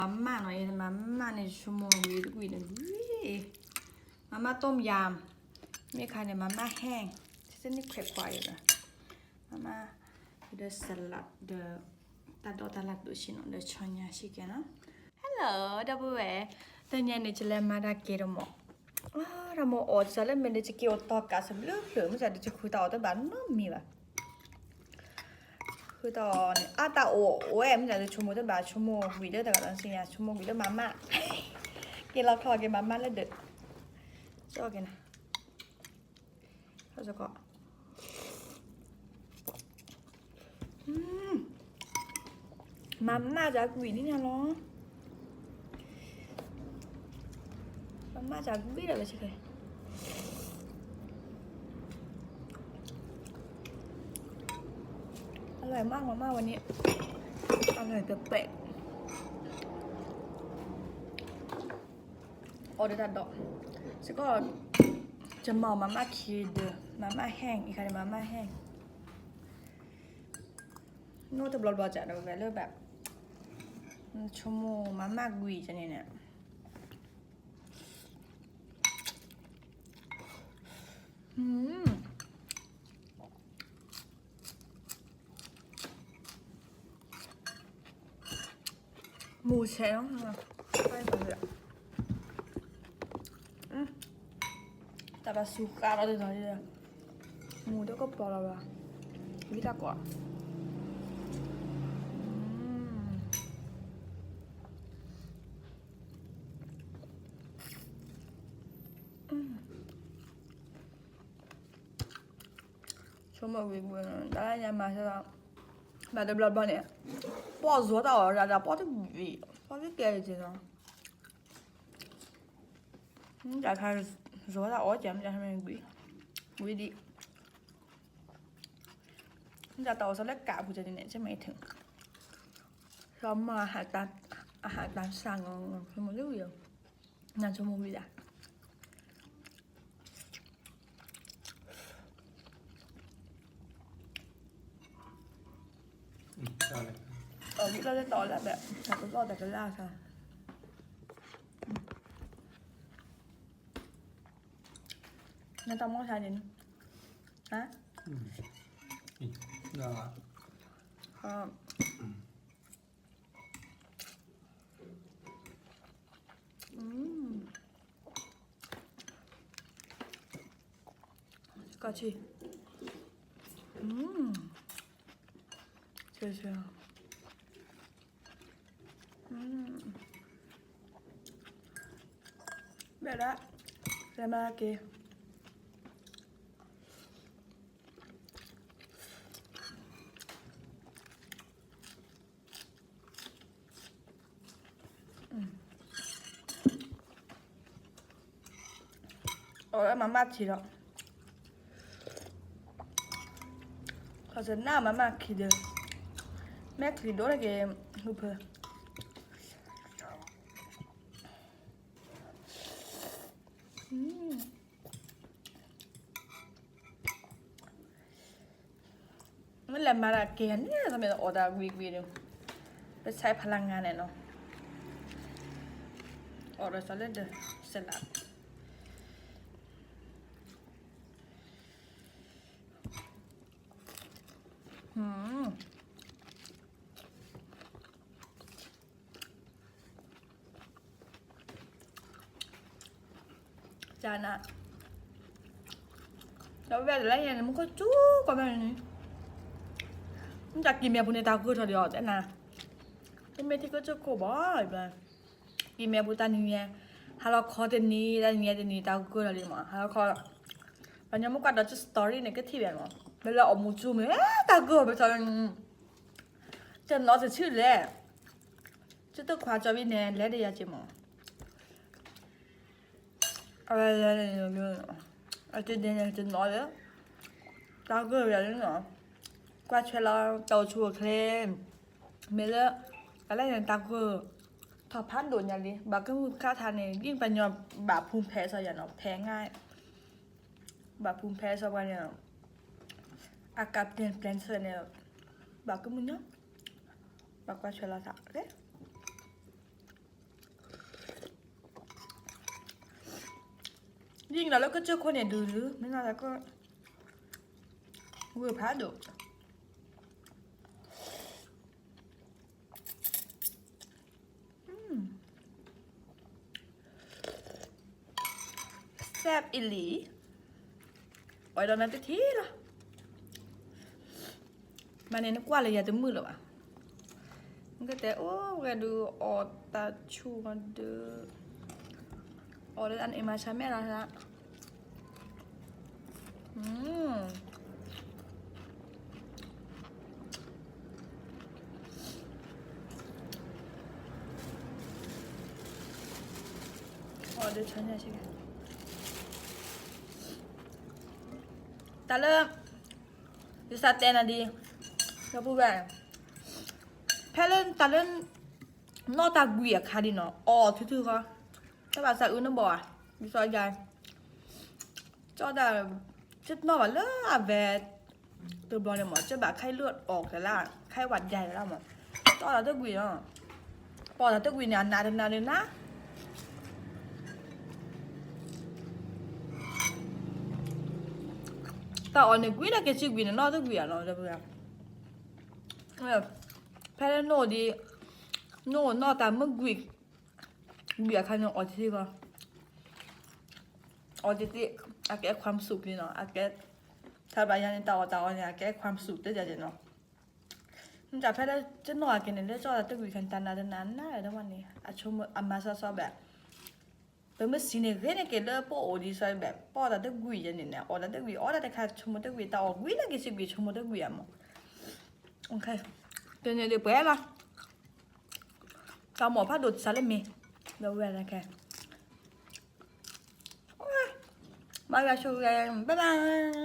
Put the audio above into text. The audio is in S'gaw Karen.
မၤမၢ်နီၤ, ယမၤမၢ်န့ၣ် ယဆိကမိၣ်ဝံၤတကွံာ်န့ၣ်ဝံၤ, မၤမၢ်ต้มยำ, မ့ၢ်ခါန့ၣ် မၤမၢ်แห้ง, တန့ၢ်ခွဲးခွါအံၤဒီး, မၤမၢ်, ဒီး salad ဒီး တၢ်ဒိးတၢ်လၢ်ဒိးဆံနီၤ, ဒီးဆီညါဆံကဲနီၤ. Hello ဒီပုၢ်ဝဲၢ်, တနံၤန့ၣ် ယလဲၤမၤတၢ်ကဲတမီၤ, တၢ်မၤအီၣ်စၢၤလၢမဲာ်န့ၣ် ယက့ၤအိၣ်တီၢ်ကးစဘျုးဖျၢၣ်, မ့ၢ်စးဒီး ယဃုတၢ်အီၣ်တဘၣ်နီတမံၤဘၣ်. ဃုတၢ်အီၣ်န့ၣ် အါတၢ်အိၣ်အိၣ်ဝဲ, မ့ၢ်စးဒီး ဆိကမိၣ်တဘၣ်, ဆိကမိၣ်ဝံၤလၢတဂၤဒီးစံၣ်ညါ, ဆိကမိၣ်ဝံၤလၢမၤမၢ်, က့ၤလီၤချီက့ၤမၤမၢ်လၢဒၢး, ကၠီက့ၤနၤ, မၤမၢ်စၢ်ကွံာ်န့ၣ်ညါလီၤ. မၤမၢ်စၢ်ကွံာ်ဒီးလၢဆ့ခဲ, အလၢမၢ်မၤမၢ်ဝဲန့ၣ်, အလၢတပဲာ်, အီၣ်ဒီးတၢ်ဒိး, စ့ၢ်ကီး, ယမၤအီၣ်မၤမၢ်ခံဒုး, မၤမၢ်แห้ง, အံၤခါန့ၣ် မၤမၢ်แห้ง နီၢ်တဘျီဘျီစးဒီးဝဲလၢဘၣ်, ဆိကမိၣ်မၤမၢ်ကွံာ်ကန့ၣ်န့ၣ်, မူဆဲးနီၤ, တၢ်ဘၣ်စူၤဃာ်လီၤဒ်သိး, မူတကပီၤလီၤဘၣ်, ဝံတၢ်ကိး ဆိကမိၣ်ဝံၤဝံၤ တၢ်လၢညါမၤစၢၤ, မၤတဘျီဘျီန့ၣ်, ပီၢ်ယိာ်တၢ်အီၣ်ဒၣ်ဒီး ပီၢ်တဘ့ၣ်, ပီၢ်တကဲက့ၤနီၤ, တၢ်ခါယိာ်တၢ်အီၣ်ကဲမ့ၢ်တၢ်မ့ၢ်ဝံၤ, ဝံၤဒံး, တၢ်တၢ်အီၣ်စၢၤလၢကးပူၤကန့ၣ်န့ၣ် ကမ့ၢ်ထုး, လီၤမၢ်အဟးတၢ်စၢ်နီၤ, ဆိကမိၣ်လၢဝံၤ, နဆိကမိၣ်ဝံၤဒၣ် အီၣ်ဝံၤလီၤလၢတၢ်အီၣ်လၢဘၣ်, တၢ်ကလီၢ်တၢ်ကလၢ်သး, နတၢ်မီၢ်ဆါန့ၣ်, ဟါ, ကီၢ်ဆံ, ဆၢဆၢ, ဘၣ်ဒၣ်, လဲၤမၤက့ၤ အီၣ်လၢမၤမၢ်ထံဒီး, ခီၣ်စနၢ်မၤမၢ်ခံဒီး, မဲာ်ချံဒိၣ်တက့ၢ်, ဟူဖၢ မ့ၢ်လဲၤမၤတၢ်ကဲန့ၣ် တမ့ၢ်အီၣ်တၢ်ဝံၤဝံၤဒီး, ပဆဲးဖးလၢ်ငါန့ၣ်နီၤ, အီၣ်ဒီးစးလၢဒၢး, စလး, ကနၤ, ဒီးဝဲဒၣ်လၢယဲန့ၣ် မူခိၣ်စူၤကိးမးန့ၣ်, မ့ၢ်တၢ်ကံၢ်မဲာ်ပူၤန့ၣ် တၢ်ဂိၢ်ထီၣ်ဒံးအီၤတဲနၤ, တမ့ၢ်ထံၣ်ကၠိခိၣ်ဘၣ်, ကံၢ်မဲာ်ပူၤတၢ်နံၤညါ, ဟါလီၤခီတနံၤ တၢ်နံၤညါတနံၤ တၢ်ဂိၢ်ထီၣ်လံမး, ဟါလီၤခီ, ပှၤညီမ့ၢ်ကွၢ်ဒီးကစတီၤရံၣ်န့ၣ် ကထံၣ်ဘၣ်မး, မ့ၢ်လၢအီၣ်မူစူၤမ့ၢ်, တၢ်ဂိၢ်ဘၣ်ထီၣ်, တနီၤတဆံးလဲၣ်, ကၠိတခွါကၠီဘံၣ်န့ၣ် လဲၤဒီးယၤက့ၤမး အဝဲလဲၤန့ၣ်, အတဒဲန့ၣ်တနီၤလၢ, တၢ်ဂိၢ်ဝဲလၢနီၤ, ကွၢ်ဆွဲလီၤတၢ်အိၣ်ဆူၣ်အိၣ်ချ့, မ့ၢ်လၢ, အလဲၣ်န့ၣ်တၢ်ဂိၢ်, ထီၣ်ဖးဒိၣ်ညါလံ, ဘၣ်ကမုၢ်ကါထါန့ၣ် ဒ်ပှၤညီဘၣ်ဖူဖဲးစီယၤနီၤ, ဖဲးငါ, ဘၣ်ဖူဖဲးစီပှၤန့ၣ်, အကးပျဲၢ်ပျဲၢ်ဆၢန့ၣ်, ဘၣ်ကမုၢ်ညီ, ဘၣ်ကွၢ်ဆွဲလီၤသး, ကဲ ဒီးလၢကစၢၢ်ခိၣ်န့ၣ်ဒုးဒုး မ့ၢ်နီၢ်တၢ်ကီၢ် ဝံၤဖးဒိၣ် စဲးအံၤလံ, အီၣ်ဒီးနတထံၣ်လီၤ. မၤန့ၣ်နကွၢ်လၢယၤတမုာ်လၢၤဘၣ်. နကတဲအိၣ်ဝဲဒုးအီၣ်တၢ်ဆူၣ်မၤဒုး, အီၣ်ဒီးတၢ်န့ၣ်မၤဆါမဲာ်လီၤ. တၢ်လၢ ယစးတဲနၤဒ် ဒီပုၢ်ဝဲၢ်, ဖဲလၢတၢ်လၢ နီၢ်တၢ်ကွံာ်အခါဒ်နီၤ အီၣ်ထုထုဃီ, တဘၣ်သးအုးနဘီၣ်ဧါ, ဒ်သိးယၤ ကၠီၣ်တၢ် ကၠီၣ်နီၣ်ဘၣ်လၢအဝဲ တဘျီန့ၣ်မး ကၠီၣ်ဘၣ်ခဲအံၤလၢအီၣ်ကလၢ် ခဲအံၤဝဲဒၣ်လၢမး တၢ်အီၣ်တၢ်တကွံာ်နီၤ, ပီၣ်တၢ်တကွံာ်န့ၣ် အနးတနၤန့ၣ်နၤ တၢ်အီၣ်န့ၣ်ကွံာ်လၢက့ၤစုကွံာ်န့ၣ် နီၢ်တကွံာ်ဧါနီၤ, ဖဲလၢနိၣ်ဒ် နိၣ်နီၢ်တၢ်မ့ၢ်ကွံာ် ကွံာ်အခါန့ၣ် အီၣ်တထံၣ်ဃီ, အီၣ်တထံၣ် အကဲခွါမစူၣ်က့ၤနီၤ, အကဲ ထါဘၣ်ယၤန့ၣ် တၢ်အီၣ်တၢ်အီန့ၣ် အကဲခွါမစူၣ်တယၤက့ၤနီၤ, မ့ၢ်တၢ်ဖဲလၢကၠီၣ်နီၣ်အက့ၤန့ၣ် လၢကၠီၣ်တၢ်တကွံာ်ခါန့ၣ် တၢ်နးတနၤနၤဝဲဒၣ်န့ၣ် အဆိကမိၣ်အမၤစီစီဘၣ် ပမ့ၢ်စံးန့ၣ်ဂ့ၤန့ၣ်က့ၤလၢပအိၣ်ဒ်သိးဘၣ် ပီၣ်တၢ်တကွံာ်ယဲန့ၣ်န့ၣ် အီၣ်တၢ်တကွံာ် အီၣ်တၢ်တခါဆိကမိၣ်တကွံာ် တၢ်အီၣ်ကွံာ်လၢက့ၤစုကွံာ် ဆိကမိၣ်တကွံာ်အမး, တန့ၣ်ဒ်ပှဲၤလီၤ, တၢ်မိၢ်ဖးဒိၣ်စးလၢမ့ၢ် ဒီးဝဲဒၣ်ခဲ ဘၣ်ဂၤဆိၣ်ဂၤ bye bye.